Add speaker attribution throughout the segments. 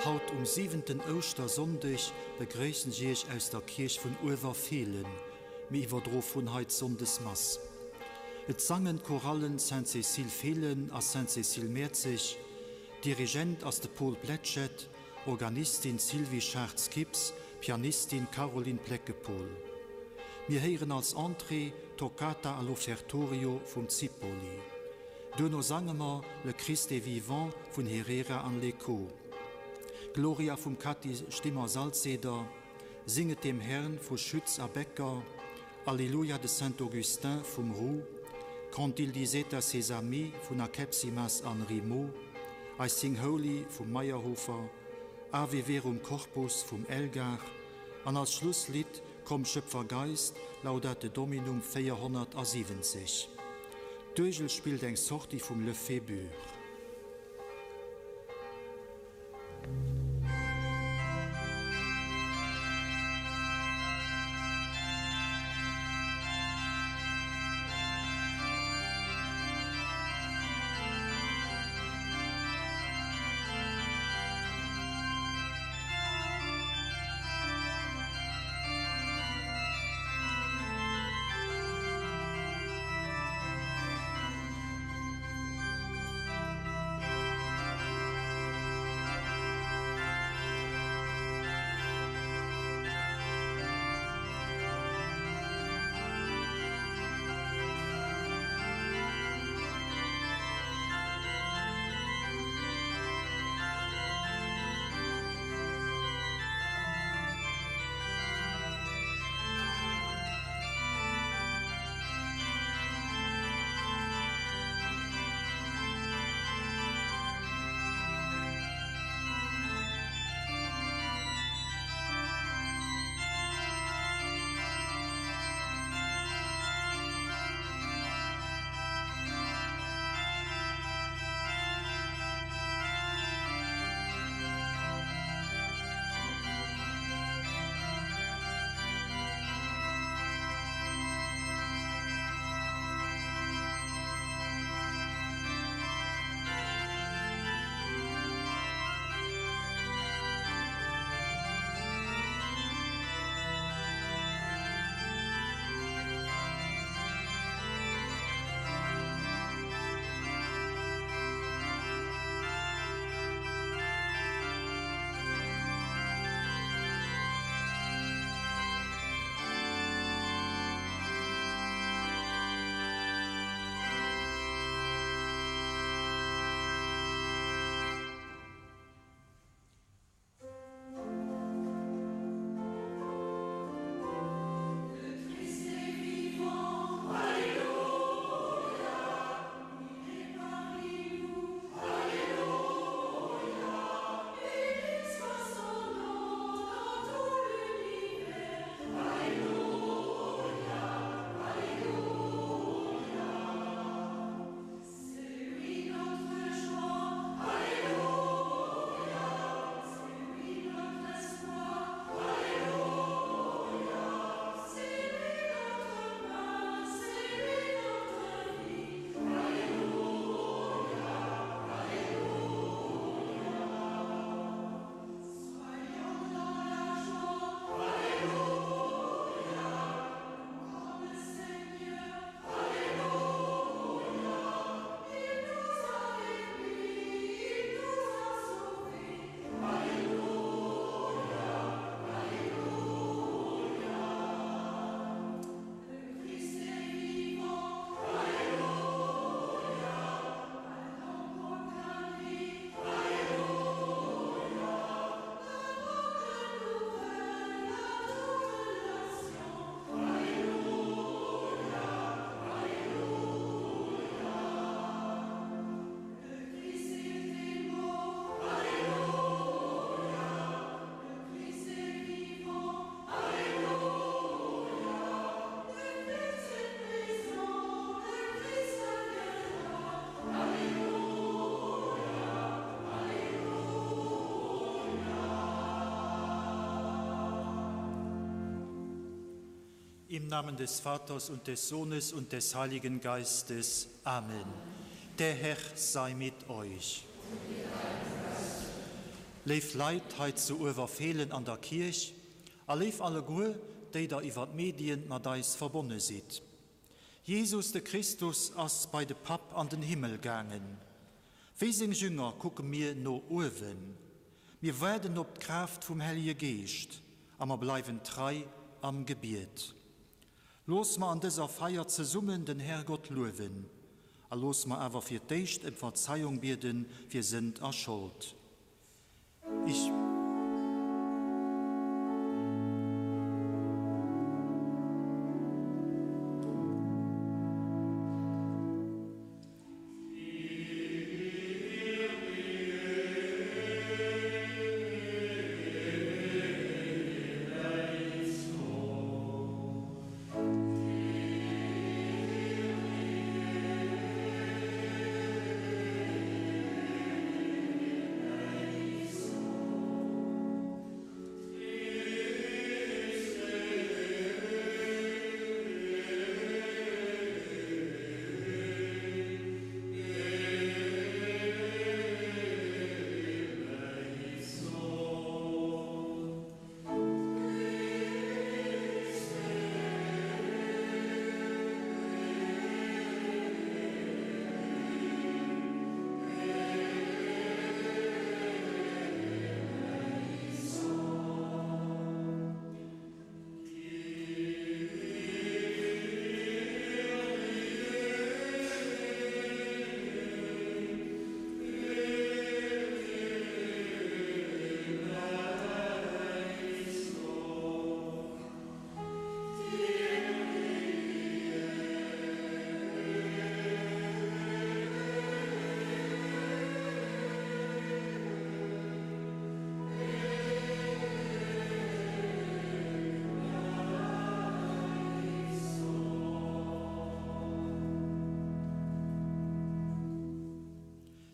Speaker 1: Haut um siwenten Ouschtersonndeg begréissen ech Iech aus der Kierch vun Uewerfeelen. Mir iwwerdro vun hei d'Sonndesmass. Et sangen d'Chorallen Sainte-Cécile Feelen a Sainte-Cécile Mäerzeg. Dirigent ass de Paul Pletschette, Organistin Sylvie Schartz-Kips, Pianistin Caroline Plekkepoel. Mir héieren als Entrée d'Toccata all'Offertorio vum Zipoli. Duerno sange mer Le Christ est vivant vun Herrera an Lecot, Gloria vum Cathy Stimmer-Salzeder, Singet dem Herrn vu Schütz a Becker, Alleluia de Saint Augustin vum Roux, Quand il disait à ses amis vun Akepsimas an Rimaud, I Sing Holy vum Mayrhofer, Ave Verum Corpus vum Elgar an als Schlusslidd Komm Schöpfer Geist, Laudate Dominum 470. D'Uergel spillt eng Sortie vum Lefébure. Im Namen des Vaters und des Sohnes und des Heiligen Geistes. Amen. Der Herr sei mit euch. Léif Leit hei zu Uewerfeelen an der Kierch a léif alleguer, déi der iwwer d'Medien mat eis verbonne sidd. Jesus de Christus ass bei de Papp an den Himmel gaangen. Wéi seng Jünger kucke mir no uewen. Mir waarden op d'Kraaft vum Hellege Geescht a mer bleiwen trei am Gebiet. Looss mer an dëser Feier zesummen den Herrgott luewen a looss mer awer fir d'éischt ëm Verzeiung biede fir Sënd a Schold. Ich.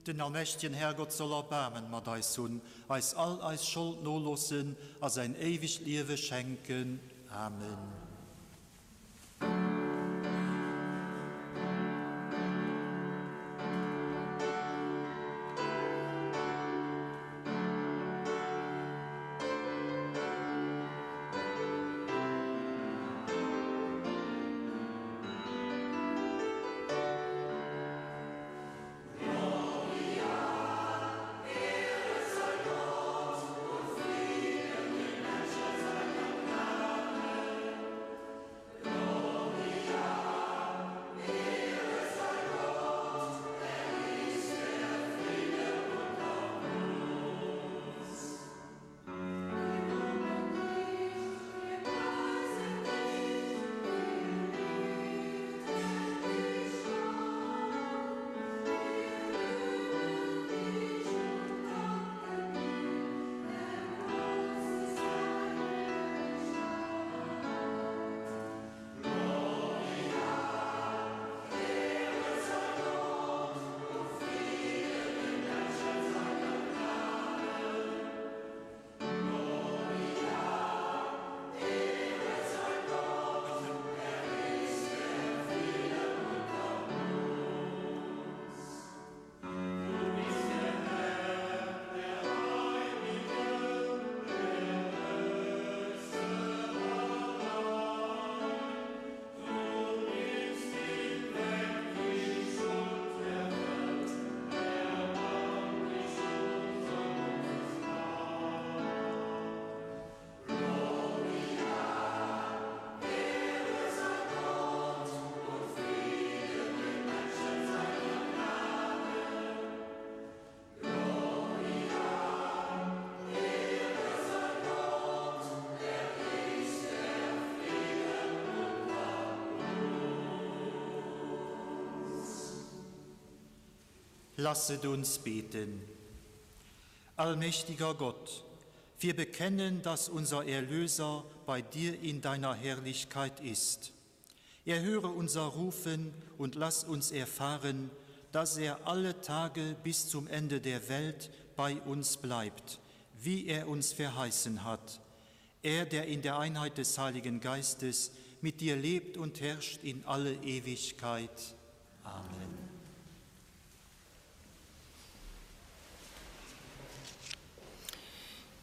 Speaker 1: Den allmächtegen Herrgott soll Erbaarmen mat eis hunn, eis all eis Schold noloossen a säin éiwegt Liewe schenken. Amen. Lasset uns beten. Allmächtiger Gott, wir bekennen, dass unser Erlöser bei dir in deiner Herrlichkeit ist. Erhöre unser Rufen und lass uns erfahren, dass er alle Tage bis zum Ende der Welt bei uns bleibt, wie er uns verheißen hat. Er, der in der Einheit des Heiligen Geistes mit dir lebt und herrscht in alle Ewigkeit. Amen.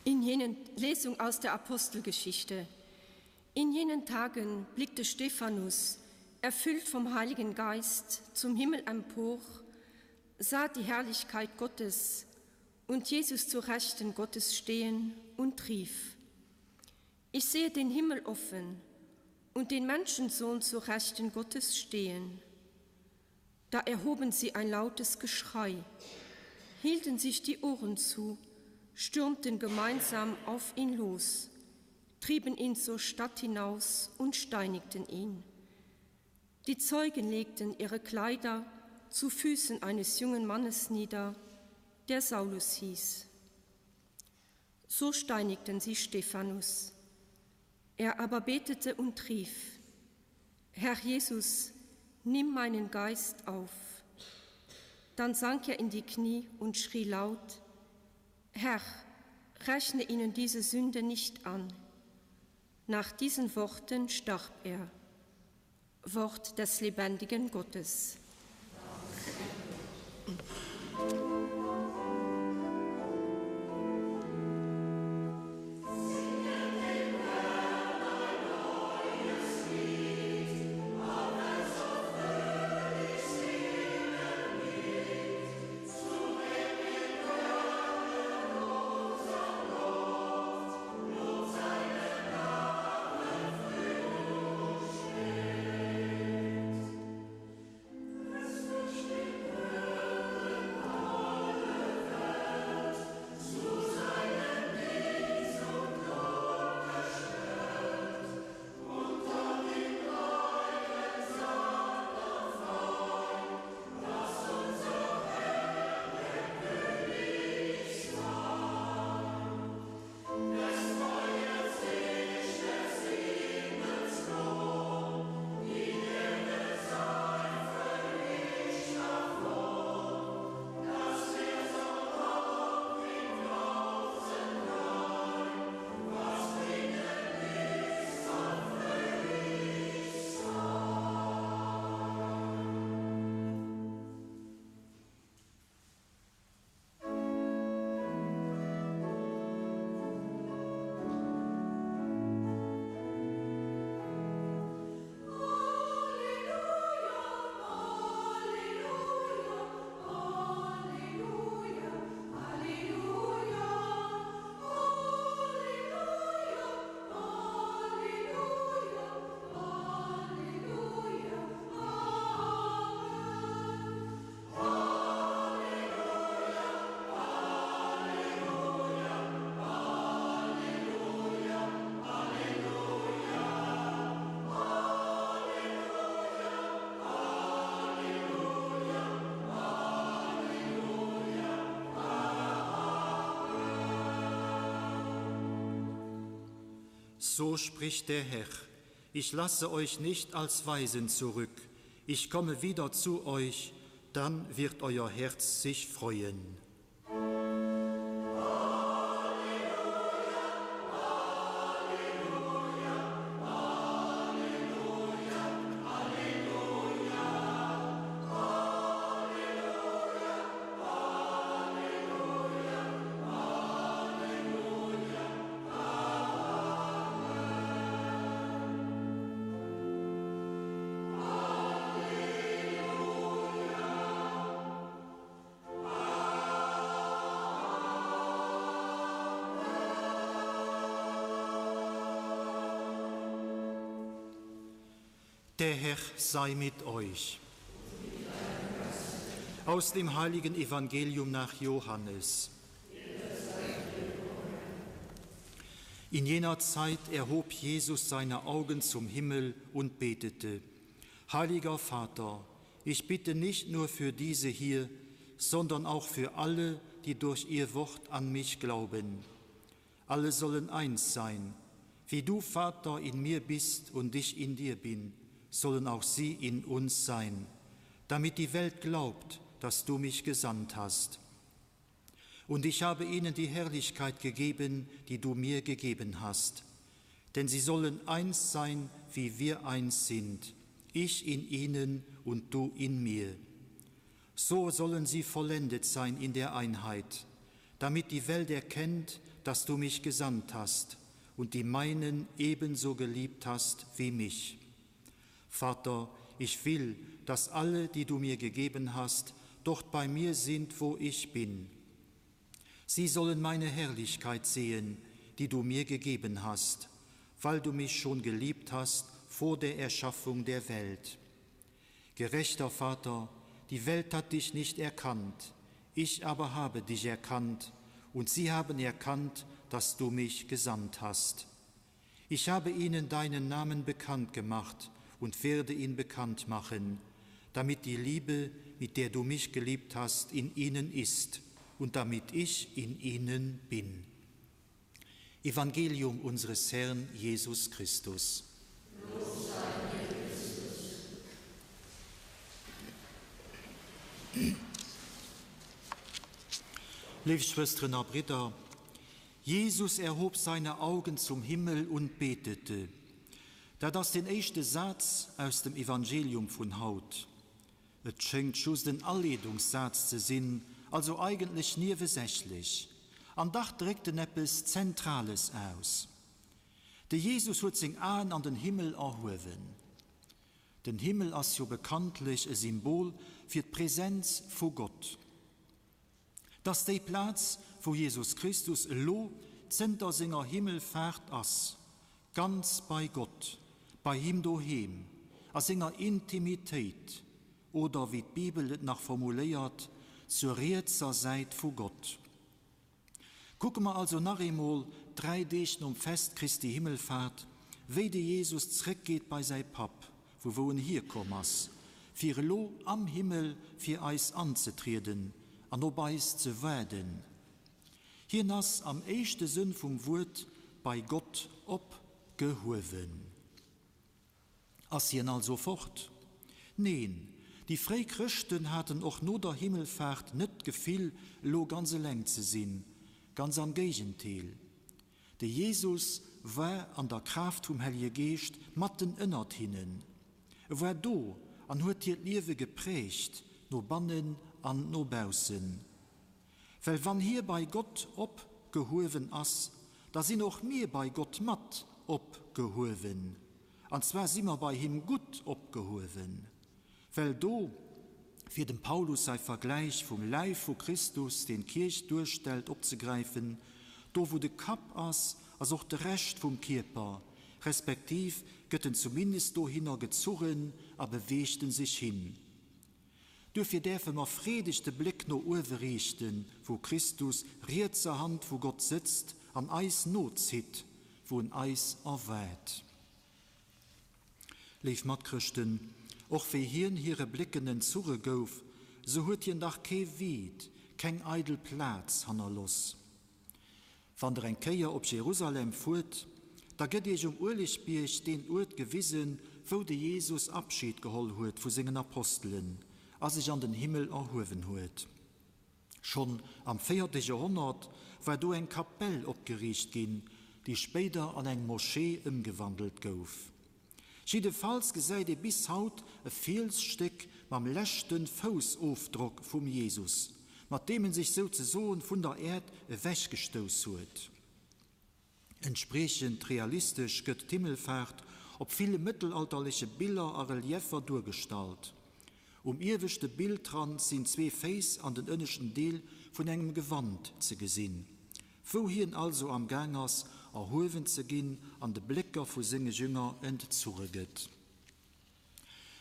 Speaker 2: In jenen Lesung aus der Apostelgeschichte. In jenen Tagen blickte Stephanus, erfüllt vom Heiligen Geist, zum Himmel empor, sah die Herrlichkeit Gottes und Jesus zu Rechten Gottes stehen und rief: Ich sehe den Himmel offen und den Menschensohn zu Rechten Gottes stehen. Da erhoben sie ein lautes Geschrei, hielten sich die Ohren zu, stürmten gemeinsam auf ihn los, trieben ihn zur Stadt hinaus und steinigten ihn. Die Zeugen legten ihre Kleider zu Füßen eines jungen Mannes nieder, der Saulus hieß. So steinigten sie Stephanus. Er aber betete und rief: Herr Jesus, nimm meinen Geist auf. Dann sank er in die Knie und schrie laut: Herr, rechne ihnen diese Sünde nicht an. Nach diesen Worten starb er. Wort des lebendigen Gottes.
Speaker 1: So spricht der Herr: Ich lasse euch nicht als Waisen zurück. Ich komme wieder zu euch, dann wird euer Herz sich freuen. Der Herr sei mit euch. Aus dem heiligen Evangelium nach Johannes. In jener Zeit erhob Jesus seine Augen zum Himmel und betete: Heiliger Vater, ich bitte nicht nur für diese hier, sondern auch für alle, die durch ihr Wort an mich glauben. Alle sollen eins sein, wie du, Vater, in mir bist und ich in dir bin, sollen auch sie in uns sein, damit die Welt glaubt, dass du mich gesandt hast. Und ich habe ihnen die Herrlichkeit gegeben, die du mir gegeben hast. Denn sie sollen eins sein, wie wir eins sind, ich in ihnen und du in mir. So sollen sie vollendet sein in der Einheit, damit die Welt erkennt, dass du mich gesandt hast und die meinen ebenso geliebt hast wie mich. Vater, ich will, dass alle, die du mir gegeben hast, dort bei mir sind, wo ich bin. Sie sollen meine Herrlichkeit sehen, die du mir gegeben hast, weil du mich schon geliebt hast vor der Erschaffung der Welt. Gerechter Vater, die Welt hat dich nicht erkannt, ich aber habe dich erkannt, und sie haben erkannt, dass du mich gesandt hast. Ich habe ihnen deinen Namen bekannt gemacht und werde ihn bekannt machen, damit die Liebe, mit der du mich geliebt hast, in ihnen ist und damit ich in ihnen bin. Evangelium unseres Herrn Jesus Christus. Léif Schwësteren a Bridder, Jesus erhob seine Augen zum Himmel und betete. Dat ass deen éischte Saz aus dem Evangelium vun haut. Et schéngt just en Aleedungssaz ze sinn, also eigentlech niewesächlech. An dach dréckt en eppes Zentrales aus. De Jesus huet seng Aen an den Himmel erhuewen. Den Himmel ass jo bekanntlech e Symbol fir d'Presenz vu Gott. 't ass déi Plaz, wou Jesus Christus elo zënter senger Himmelfaart ass, ganz bei Gott, bei him doheem, a senger Intimitéit, oder wéi d'Bibel et nach formuléiert, zur rietser Säit vu Gott. Kucke mer also nach eemol, 3 Deeg nom Fest Christi Himmelfaart, wéi de Jesus zréckgeet bei säi Papp, vu wou en hierkomm ass, fir elo am Himmel fir eis anzetrieden an op eis ze waarden. Hien ass am éischte Sënn vum Wuert bei Gott opgehuewen. Ass hien also fort? Neen, déi fréi Chrëschten haten och no der Himmelfaart net d'Gefill, elo ganz eleng ze sinn, ganz am Géigentéel. De Jesus war an der Kraaft vum Hellege Geescht matten ënnert hinnen. E war do an huet hiert Liewe geprägt, no bannen an no baussen. Well wann hie bei Gott opgehuewen ass, da sinn och mir bei Gott mat opgehuewen. An zwar si mer bei him gutt opgehuewen. Well do, fir dem Paulus säi Vergläich vum Läif vu Christus, deen d'Kierch duerstellt, opzegräifen, do wou de Kapp ass, ass och de Rescht vum Kierper, respektiv gëtt en zumindest dohinner gezurren a beweegt en sech hin. Duerfir däerfe mer freedeg de Bléck no uewe riichten, wou Christus rietser Hand vu Gott sëtzt an eis nozitt, wou en eis erwaart. Léif Matchrëschten, och wéi hien hire Blécken entzurre gouf, sou huet hien dach kee Vide, keng eidel Plaz hannerloss. Wann der eng Kéier op Jerusalem fuert, da gëtt iech um Uelegbierg deen Uert gewisen, wou de Jesus Abschied geholl huet vu sengen Apostelen a sech an den Himmel erhuewen huet. Schonn am véierte Joerhonnert war do eng Kapell opgeriicht ginn, déi spéider an eng Moschee ëmgewandelt gouf. Jiddefalls gesäit ee bis haut e Fielsstéck mam leschte Foussofdrock vum Jesus, mat deem en sech souzesoen vun der Äerd ewechgestouss huet. Entspriechend realistesch gëtt d'Himmelfaart op ville mëttelalterleche Biller a Relieffer duergestallt. Um ieweschte Bildrand sinn zwee Féiss an den ënneschten Deel vun engem Gewand ze gesinn. Wou hien also am Gaang ass, erhuewen ze ginn an de Blécker vu senge Jünger entzurre gëtt.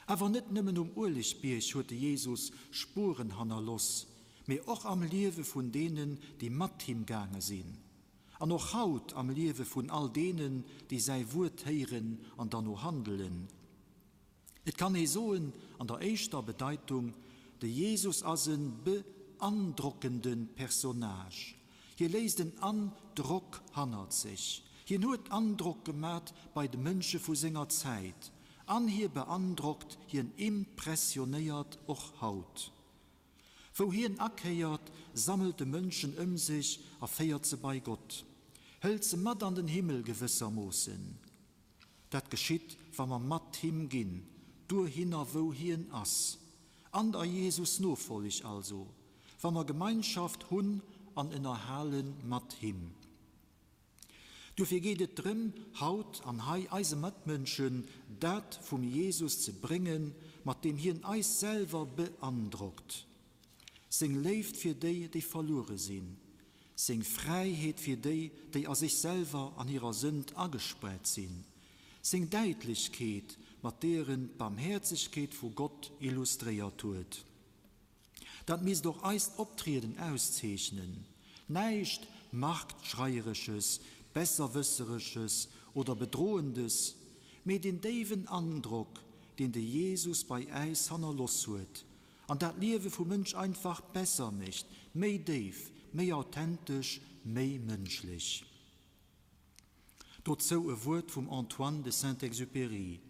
Speaker 1: Awer net nëmmen um Uelegbierg huet de Jesus Spueren hannerloss, mee och am Liewe vun deenen, déi mat him gaange sinn. An och haut am Liewe vun all deenen, déi säi Wuert héieren an derno handelen. Et kann ee soen, an der éischter Bedeitung, de Jesus ass e beandrockende Personnage. Hie léisst en Androck hannert sech. Hien huet Androck gemat bei de Mënsche vu senger Zäit. An hie beandrockt, hien impressionéiert och haut. Wou hien akéiert, sammelt e Mënschen ëm sech a féiert se bei Gott, hëlt se mat an den Himmel gewëssermoossen. Dat geschitt, wa mer mat him ginn, dohinner wou hien ass, an der Jesus Nofolleg also, wa mer Gemeinschaft hunn an ënnerhale mat him. Dofir geet et drëm, haut an hei eise Matmënschen dat vum Jesus ze bréngen, mat deem hien eis selwer beandrockt. Seng Léift fir déi, déi verluere sinn, seng Fräiheet fir déi, déi a sech selwer an hirer Sënd agespaart sinn, seng Däitlechkeet, mat deer en d'Barmhäerzegkeet vu Gott illustréiert huet. Dat misst och eist Optrieden auszeechnen, näischt Marktschreieresches, Besserwësseresches oder Bedrohendes, mee den déiwen Androck, deen de Jesus bei äis hannerloss huet an dat d'Liewe vum Mënsch einfach besser mécht, méi déif, méi authentesch, méi mënschlech. Dozou e Wuert vum Antoine de Saint-Exupéry,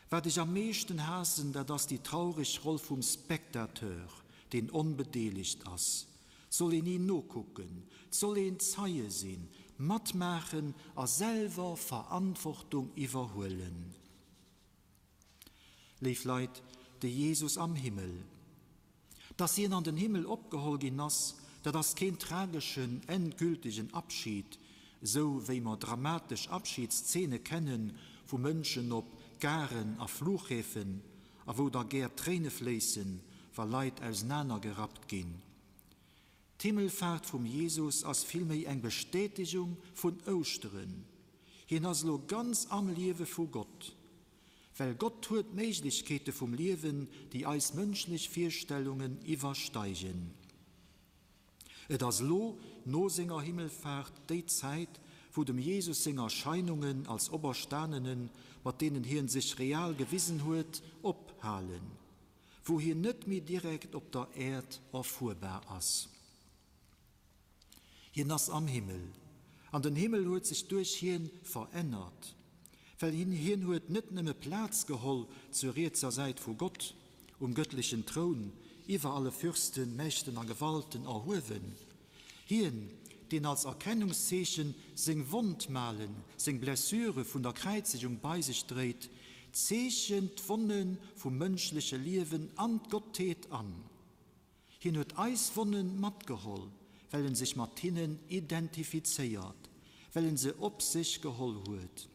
Speaker 1: Wat ech am meeschten haassen, dat ass déi traureg Roll vum Spectateur, deen onbedeelegt ass. 't soll een ni nokucken, 't soll een Zeie sinn, matmaachen a selwer Verantwortung iwwerhuelen. Léif Leit, de Jesus am Himmel. Dass hien an den Himmel opgeholl ginn ass, dat ass keen trageschen, endgültegen Abschid, esou wéi mer dramatesch Abschiedsszene kenne vu Mënschen op Garen a Flughäfen a wou da gär Tréine fléissen, wa Leit ausenanergerappt ginn. D'Himmelfaart vum Jesus ass villméi eng Bestätegung vun Ouschteren. Hien ass elo ganz am Liewe vu Gott. Well Gott huet Méiglechkeete vum Liewen, déi eis mënschlech Virstellungen iwwersteigen. Et ass elo, no senger Himmelfaart, déi Zäit, wou dem Jesus seng Erscheinungen als Operstanenen, mat deenen hien sech real gewisen huet, ophalen. Wou hien net méi direkt op der Äerd erfuerbar ass. Hien ass am Himmel, an den Himmel huet sech duerch hien verännert, well hien hien huet net nëmme Plaz geholl zur rietser Säit vu Gott, um gëttlechen Troun, iwwer alle Fürsten, Mächten a Gewalten erhuewen, Hien, deen als Erkennungszeechen seng Wondmalen, seng Blessure vun der Kräizegung bei sech dréit, zeechent d'Wonne vum mënschleche Liewen an d'Gottheet an. Hien huet eis Wonne matgeholl, well en sech mat hinnen identifizéiert, well en se op sech geholl huet.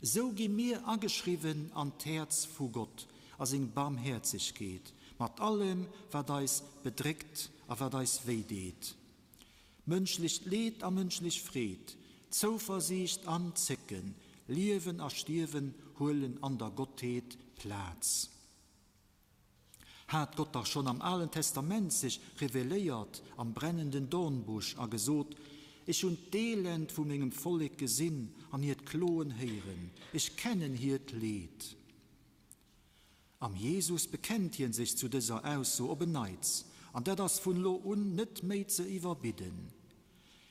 Speaker 1: Esou gi mir ageschriwwen an d'Häerz vu Gott, a seng Barmhäerzegkeet, mat allem, wat eis bedréckt a wat eis wéi deet. Mënschlecht Leed a mënschlech Freed, Zouversiicht an Zécken, Liewen a Stierwen huelen an der Gottheet Plaz. Hat Gott dach schonn am Alen Testament sech reveléiert am brennenden Dornbusch a gesot, Ech hunn d'Elend vu mengem Vollek gesinn an hiert Kloen héieren, ech kennen hiert Leed. Am Jesus bekennt hien sech zu dëser Ausso op en Neits, an dat ass vun elo un net méi ze iwwerbidden.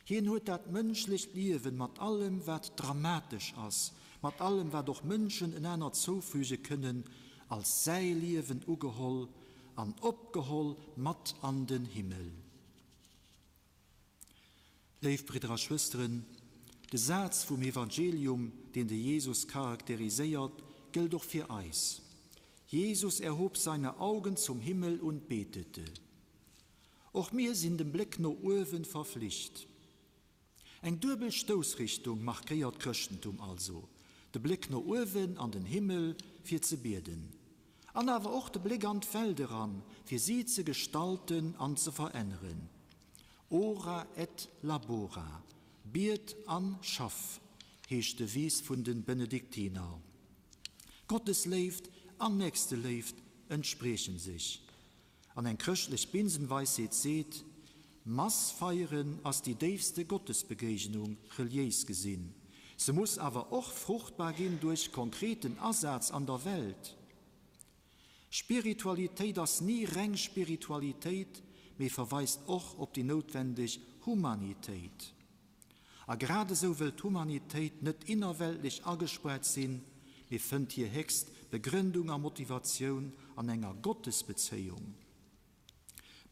Speaker 1: Hien huet dat mënschlecht Liewen mat allem wat dramatesch ass, mat allem wat och Mënschen enaner zoufüge kënnen, als säi Liewen ugeholl an opgeholl mat an den Himmel. Léif Bridder a Schwësteren, de Saz vum Evangelium, deen de Jesus charakteriséiert, gëllt och fir eis, Jesus erhob seine Augen zum Himmel und betete. Och mir sinn dem Bléck no uewen verflicht. Eng duebel Stoussrichtung markéiert d'Chrëschtentum also, de Bléck no uewen an den Himmel fir ze bieden, an awer och de Bléck an d'Welt eran fir si ze gestalten an ze veränneren. Ora et labora, biet an schaff, heescht d'Devise vun den Benediktiner. Gottesléift an Nächsteléift entspriechen sech. An eng chrëschtlech Binsenweisheet seet, Mass feieren ass déi déifste Gottesbegéignung, reliéis gesinn. Se muss awer och fruchtbar ginn duerch konkreten Asaz an der Welt. Spiritualitéit ass ni reng Spiritualitéit, mee verweist och op déi noutwendeg Humanitéit. A grad esou wëll d'Humanitéit net innerweltlech agespaart sinn, mee fënnt hir héchst Begrëndung a Motivatioun an enger Gottesbezéiung.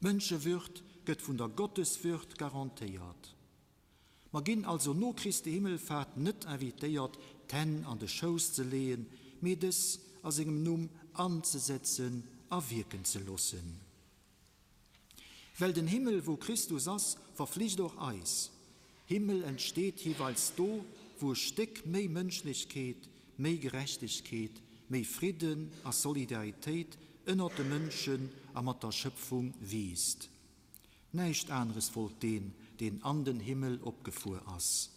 Speaker 1: D'Mënschewürd gëtt vun der Gotteswürd garantéiert. Mer ginn also no Christi Himmelfaart net invitéiert, d'Hänn an de Schouss ze leeën, mee dës a sengem Numm anzesetzen a wierken ze loossen. Well den Himmel, wou Christus ass, verflicht och eis. Himmel entsteet jeeweils do, wou e Stéck méi Mënschlechkeet, méi Gerechtegkeet, méi Fridden a Solidaritéit ënnert de Mënschen a mat der Schëpfung wiisst. Näischt aneres wollt deen, deen an den Himmel opgefuer ass.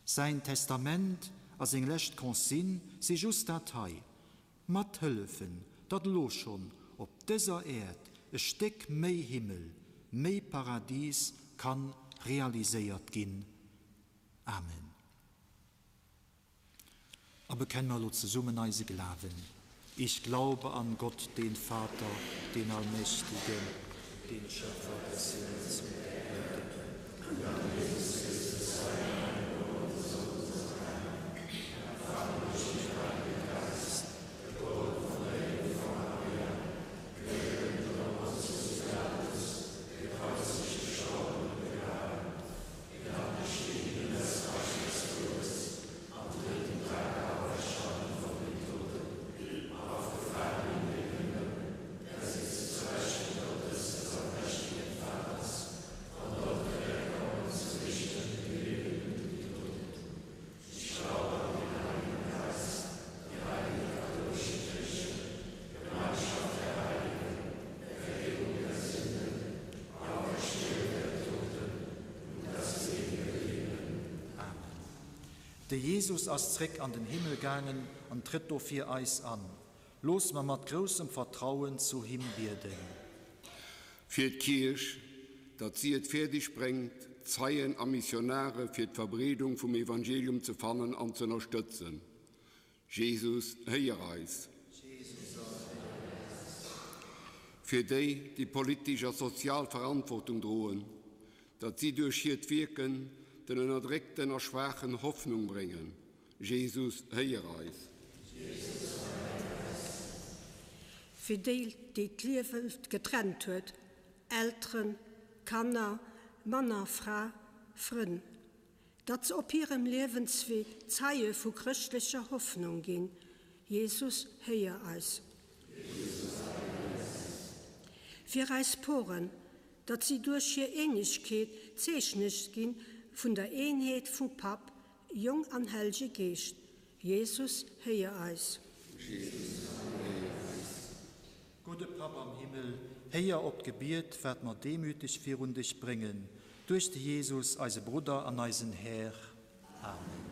Speaker 1: Säin Testament a seng lescht Consigne si just dat hei, Mathëllefen, datt elo schonn op dëser Äerd e Stéck méi Himmel, méi Paradis kann realiséiert ginn. Amen. A bekenne mer elo zesummen eise Glawen. Ich glaube an Gott, den Vater, den Allmächtigen, den Schöpfer des Himmels und der Erde, und an Jesus Christus, seinen eingeborenen Sohn, unseren Herrn, empfangen durch den Heiligen Geist, geboren von der Jungfrau Maria, gelitten unter Pontius Pilatus, gekreuzigt, gestorben und begraben, hinabgestiegen in das Reich des Todes, am dritten Tag auferstanden von den Toten, aufgefahren in den Himmel, er sitzt zur Rechten Gottes des allmächtigen Vaters, von dort wird er kommen zu richten die Lebenden und die Toten. Ich glaube an den Heiligen Geist, die heilige katholische Kirche, Gemeinschaft der Heiligen, der Vergebung der Sünden, die Auferstehung der Toten und das ewige Leben. Amen.
Speaker 3: De Jesus ass zréck an den Himmel gaangen an trëtt do fir eis an. Looss mer mat groussem Vertrauen zu him bieden.
Speaker 4: Fir d'Kierch, datt si et fäerdeg bréngt, Zeien a Missionare fir d'Verbreedung vum Evangelium ze fannen an z'ënnerstëtzen. Jesus, héier eis! Fir déi, déi politesch a sozial Verantwortung droen, datt si duerch hiert Wierken den Ënnerdréckten a Schwaachen Hoffnung bréngen. Jesus, héier eis!
Speaker 5: Fir déi, déi d'Liewe getrennt huet, Elteren, Kanner, Mann a Fra, Frënn. Datt se op hirem Liewenswee Zeie vu chrëschtlecher Hoffnung ginn. Jesus, héier eis. Fir eis Poren, datt si duerch hir Eenegkeet Zeechne gi vun der Eenheet vu Papp, Jong an Hellege Geescht. Jesus, héier eis.
Speaker 4: Jesus, héier eis.
Speaker 3: Gudde Papp am Himmel, héier op d'Gebiet, wat mer demüteg virun dech bréngen, duerch de Jesus, eise Brudder an eisen Här. Amen.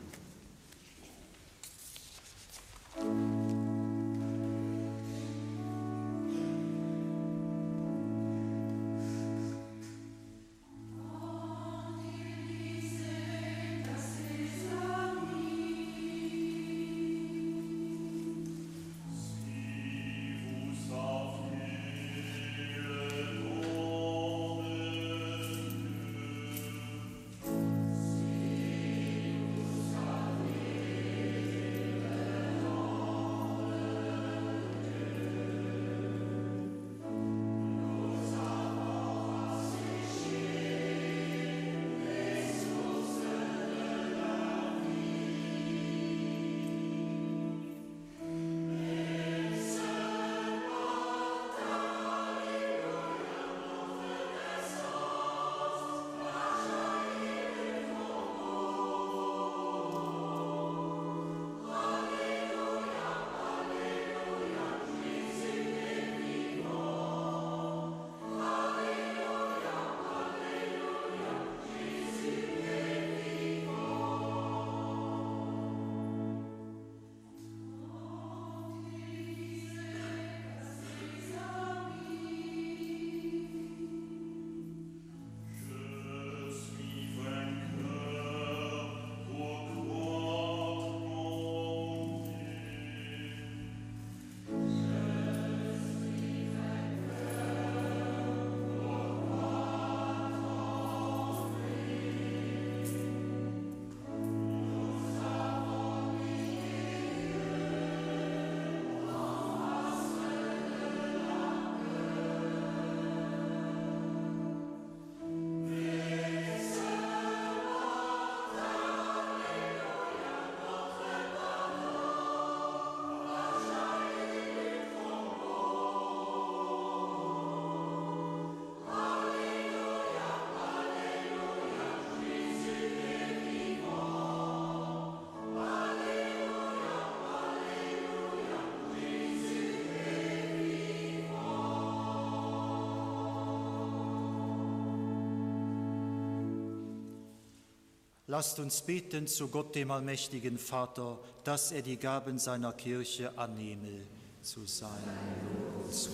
Speaker 1: Lasst uns beten zu Gott dem allmächtigen Vater, dass er die Gaben seiner Kirche annehme zu seinem Lob und zu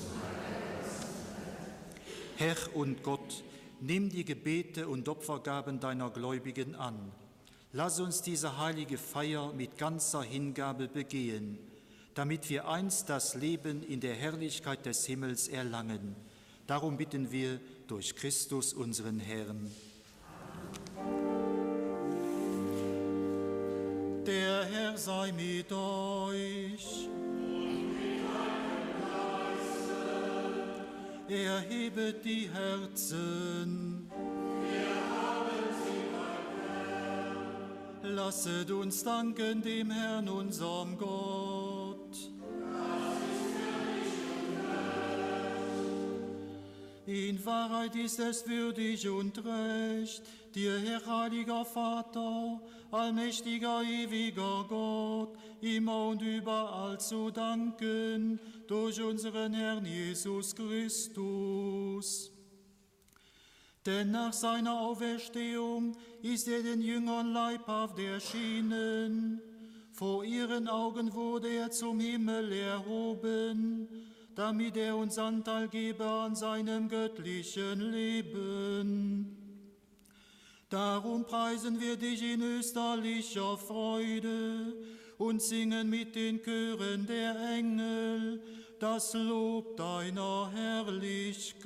Speaker 1: Herr und Gott, nimm die Gebete und Opfergaben deiner Gläubigen an. Lass uns diese heilige Feier mit ganzer Hingabe begehen, damit wir einst das Leben in der Herrlichkeit des Himmels erlangen. Darum bitten wir durch Christus unseren Herrn. Der Herr sei mit euch. Erhebet die Herzen. Lasset uns danken dem Herrn unserem Gott. In Wahrheit ist es würdig und recht, dir, Herr heiliger Vater, allmächtiger, ewiger Gott, immer und überall zu danken, durch unseren Herrn Jesus Christus. Denn nach seiner Auferstehung ist er den Jüngern leibhaft erschienen. Vor ihren Augen wurde er zum Himmel erhoben, damit er uns Anteil gebe an seinem göttlichen Leben. Darum preisen wir dich in österlicher Freude und singen mit den Chören der Engel das Lob deiner Herrlichkeit.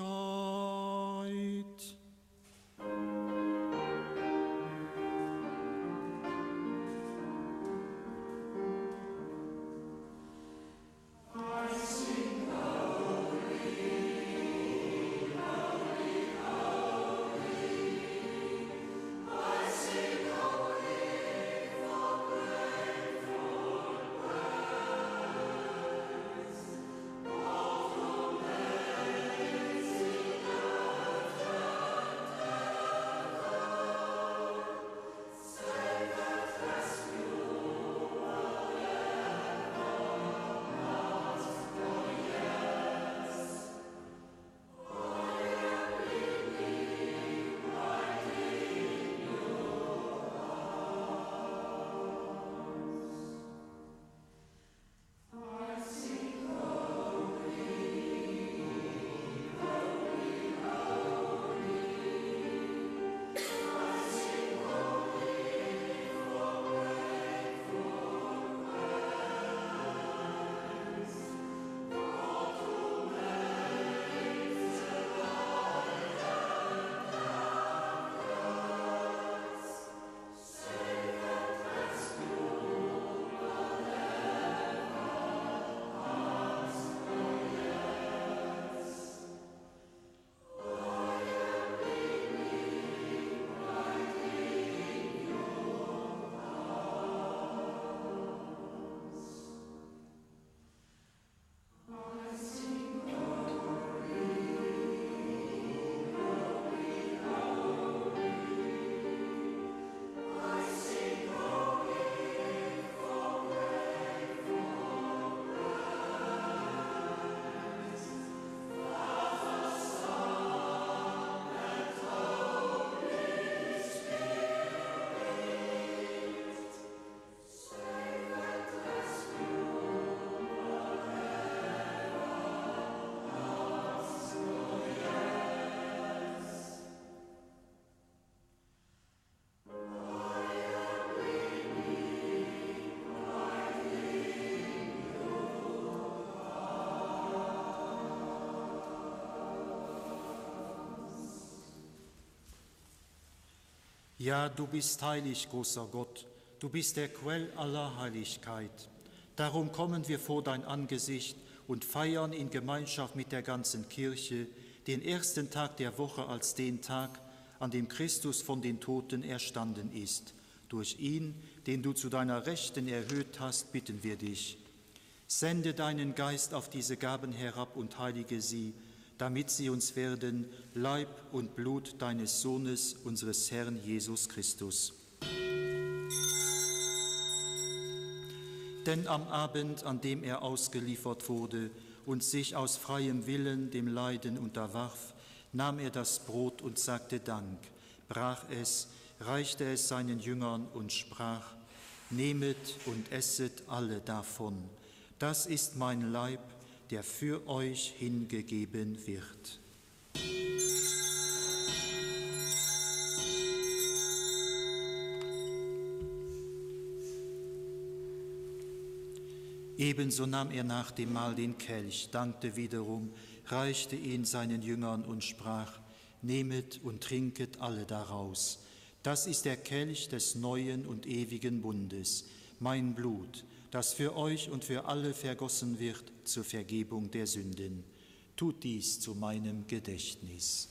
Speaker 1: Ja, du bist heilig, großer Gott, du bist der Quell aller Heiligkeit. Darum kommen wir vor dein Angesicht und feiern in Gemeinschaft mit der ganzen Kirche den ersten Tag der Woche als den Tag, an dem Christus von den Toten erstanden ist. Durch ihn, den du zu deiner Rechten erhöht hast, bitten wir dich. Sende deinen Geist auf diese Gaben herab und heilige sie, damit sie uns werden Leib und Blut deines Sohnes, unseres Herrn Jesus Christus. Denn am Abend, an dem er ausgeliefert wurde und sich aus freiem Willen dem Leiden unterwarf, nahm er das Brot und sagte Dank, brach es, reichte es seinen Jüngern und sprach: Nehmet und esset alle davon. Das ist mein Leib, der für euch hingegeben wird. Ebenso nahm er nach dem Mahl den Kelch, dankte wiederum, reichte ihn seinen Jüngern und sprach: Nehmet und trinket alle daraus. Das ist der Kelch des neuen und ewigen Bundes, mein Blut, das für euch und für alle vergossen wird zur Vergebung der Sünden. Tut dies zu meinem Gedächtnis.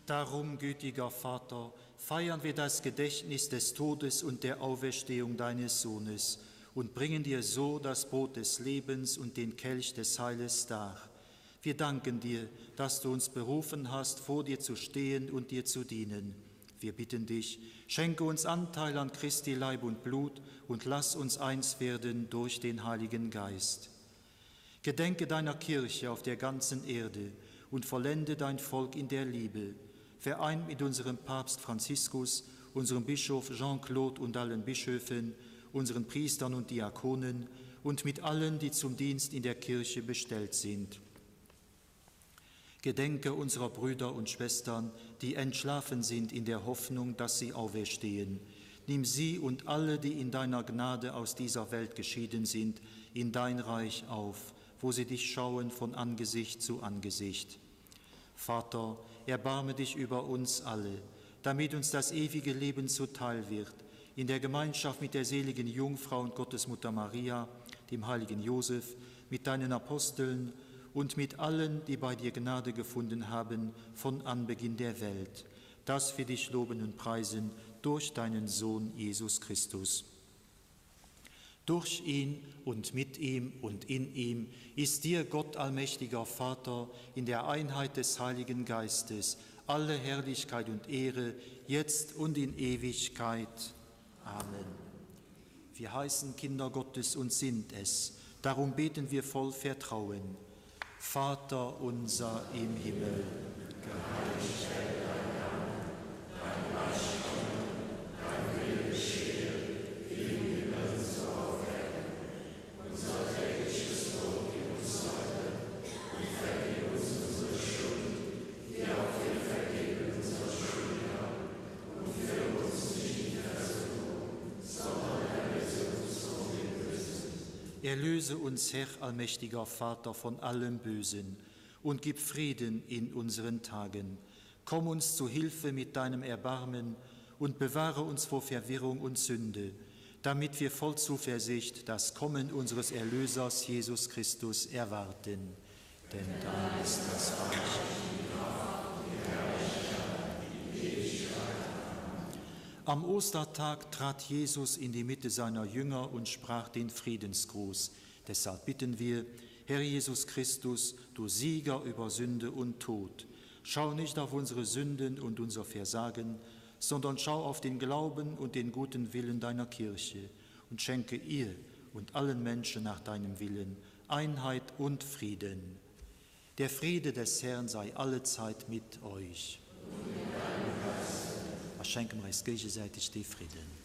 Speaker 1: Darum, gütiger Vater, feiern wir das Gedächtnis des Todes und der Auferstehung deines Sohnes und bringen dir so das Brot des Lebens und den Kelch des Heiles dar. Wir danken dir, dass du uns berufen hast, vor dir zu stehen und dir zu dienen. Wir bitten dich, schenke uns Anteil an Christi Leib und Blut und lass uns eins werden durch den Heiligen Geist. Gedenke deiner Kirche auf der ganzen Erde und vollende dein Volk in der Liebe, vereint mit unserem Papst Franziskus, unserem Bischof Jean-Claude und allen Bischöfen, unseren Priestern und Diakonen und mit allen, die zum Dienst in der Kirche bestellt sind. Gedenke unserer Brüder und Schwestern, die entschlafen sind in der Hoffnung, dass sie auferstehen. Nimm sie und alle, die in deiner Gnade aus dieser Welt geschieden sind, in dein Reich auf, wo sie dich schauen von Angesicht zu Angesicht. Vater, erbarme dich über uns alle, damit uns das ewige Leben zuteil wird, in der Gemeinschaft mit der seligen Jungfrau und Gottesmutter Maria, dem heiligen Josef, mit deinen Aposteln und mit allen, die bei dir Gnade gefunden haben von Anbeginn der Welt, dass wir dich loben und preisen durch deinen Sohn Jesus Christus. Durch ihn und mit ihm und in ihm ist dir Gott allmächtiger Vater in der Einheit des Heiligen Geistes alle Herrlichkeit und Ehre jetzt und in Ewigkeit. Amen. Wir heißen Kinder Gottes und sind es. Darum beten wir voll Vertrauen. Vater unser im Himmel,
Speaker 6: geheiligt werde dein Name, dein Reich komme, dein Wille geschehe, wie im Himmel so auf Erden. Unser tägliches Brot gib uns heute und vergib uns unsere Schuld, wie auch wir vergeben unseren Schuldnern. Und führe uns nicht in Versuchung, sondern erlöse uns von dem Bösen.
Speaker 1: Erlöse uns, Herr allmächtiger Vater, von allem Bösen und gib Frieden in unseren Tagen. Komm uns zu Hilfe mit deinem Erbarmen und bewahre uns vor Verwirrung und Sünde, damit wir voll Zuversicht das Kommen unseres Erlösers Jesus Christus erwarten. Denn da ist das Reich. Am Ostertag trat Jesus in die Mitte seiner Jünger und sprach den Friedensgruß. Deshalb bitten wir, Herr Jesus Christus, du Sieger über Sünde und Tod, schau nicht auf unsere Sünden und unser Versagen, sondern schau auf den Glauben und den guten Willen deiner Kirche und schenke ihr und allen Menschen nach deinem Willen Einheit und Frieden. Der Friede des Herrn sei allezeit mit euch. A schenke mer eis géigesäiteg dee Fridden.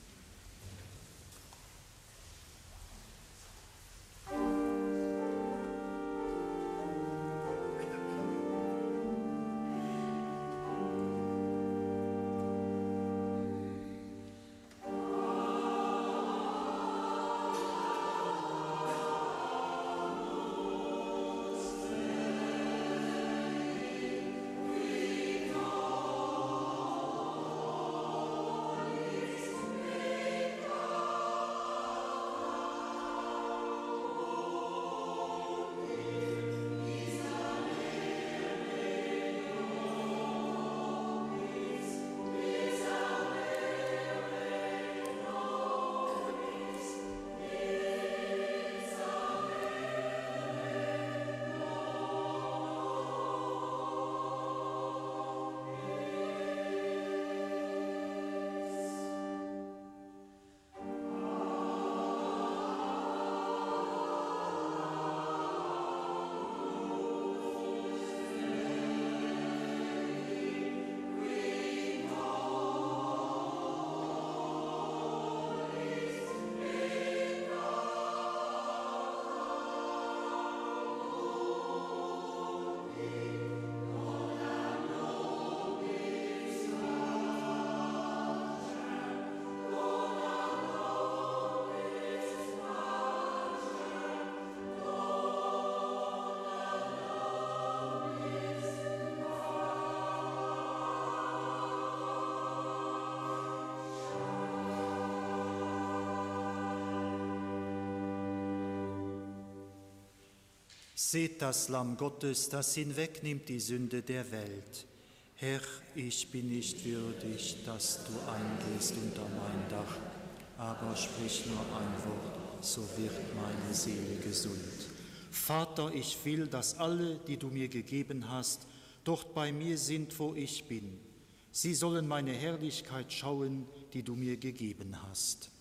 Speaker 1: Seht das Lamm Gottes, das hinwegnimmt die Sünde der Welt. Herr, ich bin nicht würdig, dass du eingehst unter mein Dach, aber sprich nur ein Wort, so wird meine Seele gesund. Vater, ich will, dass alle, die du mir gegeben hast, dort bei mir sind, wo ich bin. Sie sollen meine Herrlichkeit schauen, die du mir gegeben hast.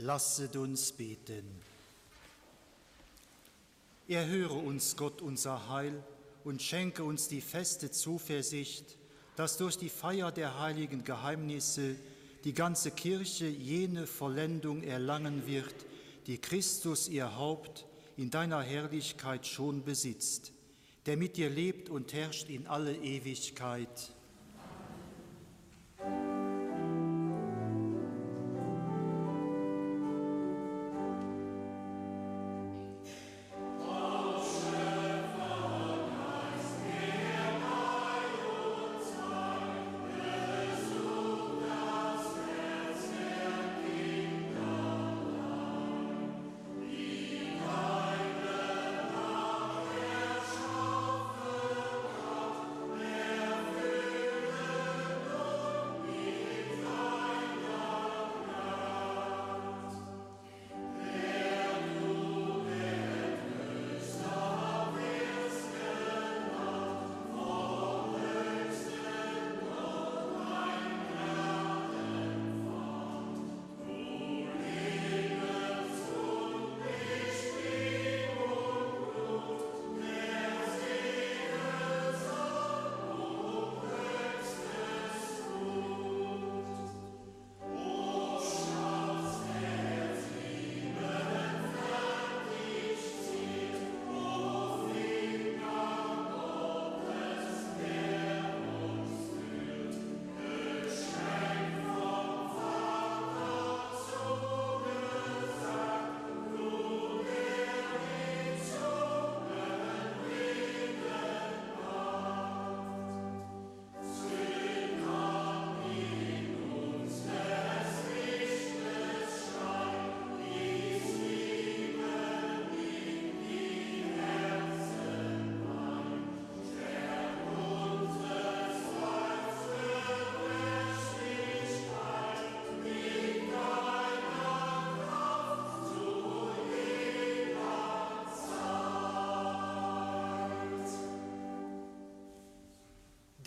Speaker 1: Lasset uns beten. Erhöre uns Gott unser Heil und schenke uns die feste Zuversicht, dass durch die Feier der heiligen Geheimnisse die ganze Kirche jene Vollendung erlangen wird, die Christus ihr Haupt in deiner Herrlichkeit schon besitzt, der mit dir lebt und herrscht in alle Ewigkeit.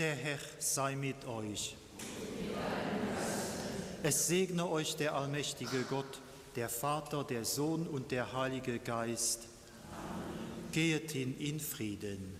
Speaker 1: Der Herr sei mit euch. Es segne euch der allmächtige Gott, der Vater, der Sohn und der Heilige Geist. Gehet hin in Frieden.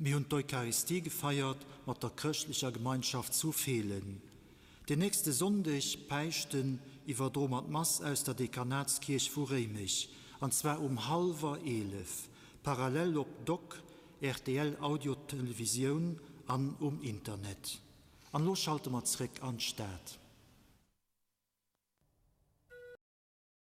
Speaker 1: Mir hunn d'Eucharistie gefeiert mat der chrëschtlecher Gemeinschaft zu Feelen. Den nächste Sonndeg, Päischten, iwwerdroe mer d'Mass aus der Dekanatskierch vu Réimech, an zwar um hallwer 11, parallel op doc, rtl Audio Televisioun an um Internet. An elo schalte mer zréck an d'Stad.